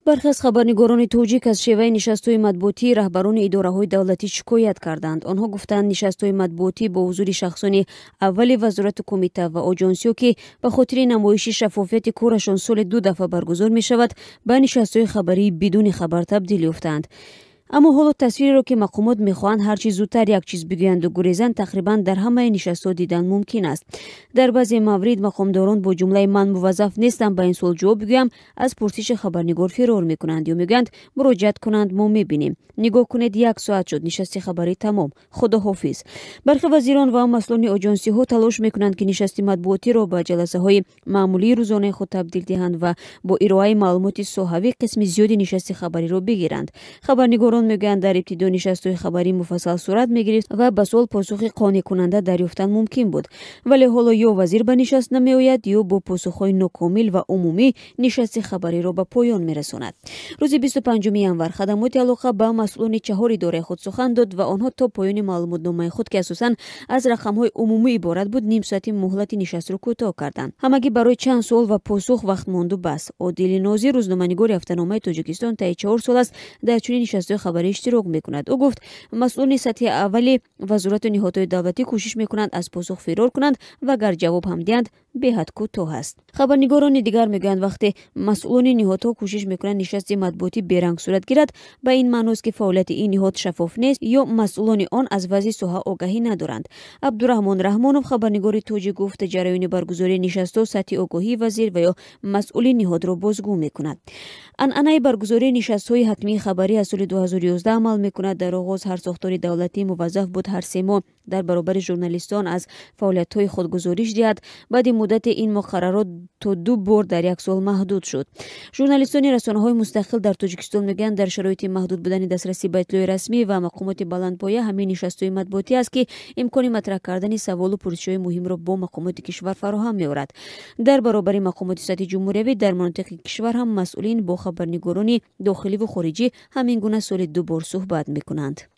Бархе аз хабарнигорони тоҷик аз шеваи нишастҳои матбуотии раҳбарони идораҳои давлатӣ шикоят карданд. Онҳо гуфтанд, нишастҳои матбуотӣ бо ҳузури шахсони аввали вазорату кумита ва оҷонсиё, ки ба хотири намоиши шаффофияти корашон соли ду дафъа баргузор мешавад, ба нишастҳои хабарии бидуни хабар табдил ёфтаанд. Аммо ҳоло тасвиреро, ки мақомот мехоҳанд ҳарчи зудтар як чиз бигӯянду гурезанд, тақрибан дар ҳамаи нишастҳо дидан мумкин аст. Дар баъзе маврид мақомдорон бо ҷумлаи «Ман муваззаф нестам ба ин суол ҷавоб бигӯям» аз пурсиши хабарнигор фирор мекунанд ё мегӯянд, муроҷиат кунанд, мо мебинем. Нигоҳ кунед, як соат шуд, нишасти хабарӣ тамом, худоҳофиз. Бархе вазирон ва масъулони оҷонсиҳо талош мекунанд, ки нишасти матбуотиро ба ҷаласаҳои маъмулии рӯзонаи худ табдил диҳанд ва бо ироаи маълумоти соҳавӣ қисми зиёди нишасти хабариро бигиранд. Хабарнигорон мегӯянд, дар ибтидо нишастҳои хабарӣ муфассал сурат мегирифт ва ба суол посухи қонеъкунанда дарёфтан мумкин буд, вале ҳоло ё вазир ба нишаст намеояд, ё бо посухҳои нокомил ва умумӣ нишасти хабариро ба поён мерасонад. Рӯзи 25 январ хадамоти алоқа ба масъулони чаҳор идораи худ сухан дод ва онҳо то поёни маълумотномаи худ, ки асосан аз рақамҳои умумӣ иборат буд, ним соати муҳлати нишастро кӯтоҳ карданд. Ҳамагӣ барои чанд суол ва посух вақт монду бас. Одили Нозир, рӯзноманигори ҳафтаномаи Тоҷикистон, таи 4 сол аст дар чунин нишастҳои хабарӣ иштирок мекунад. Ӯ гуфт, масъулони сатҳи аввали вазорату ниҳодҳои давлатӣ кӯшиш мекунанд аз посух фирор кунанд ва агар ҷавоб ҳам диҳанд, беҳад кӯтоҳ аст. Хабарнигорони дигар мегӯянд, вақте масъулони ниҳодҳо кӯшиш мекунанд нишасти матбуотӣ беранг сурат гирад, ба ин маъност, ки фаъолияти ин ниҳод шаффоф нест ё масъулони он аз вазъи соҳа огаҳӣ надоранд. Абдураҳмон Раҳмонов, хабарнигори тоҷик, гуфт, ҷараёни баргузории нишастҳо сатҳи огоҳии вазир ва ё масъули ниҳодро бозгӯ мекунад. Анъанаи баргузории нишастҳои ҳатмии хабарӣ аз соли 2011 амал мекунад. Дар оғоз ҳар сохтори давлатӣ муваззаф буд ҳар 3 моҳ дар баробари журналистон аз фаъолиятҳои худ гузориш диҳад. Баъди муддате ин муқаррарот то ду бор дар як сол маҳдуд шуд. Журналистони расонаҳои мустақил дар Тоҷикистон мегӯянд, дар шароити маҳдуд будани дастрасӣ ба иттилои расмӣ ва мақомоти баландпоя, ҳамин нишастҳои матбуотӣ аст, ки имкони матраҳ кардани саволу пурсишҳои муҳимро бо мақомоти кишвар фароҳам меорад. Дар баробари мақомоти сатҳи ҷумҳуриявӣ, дар манотиқи кишвар ҳам масъулин бо хабарнигорони дохиливу хориҷӣ ҳамин гуна соли ду бор суҳбат мекунанд.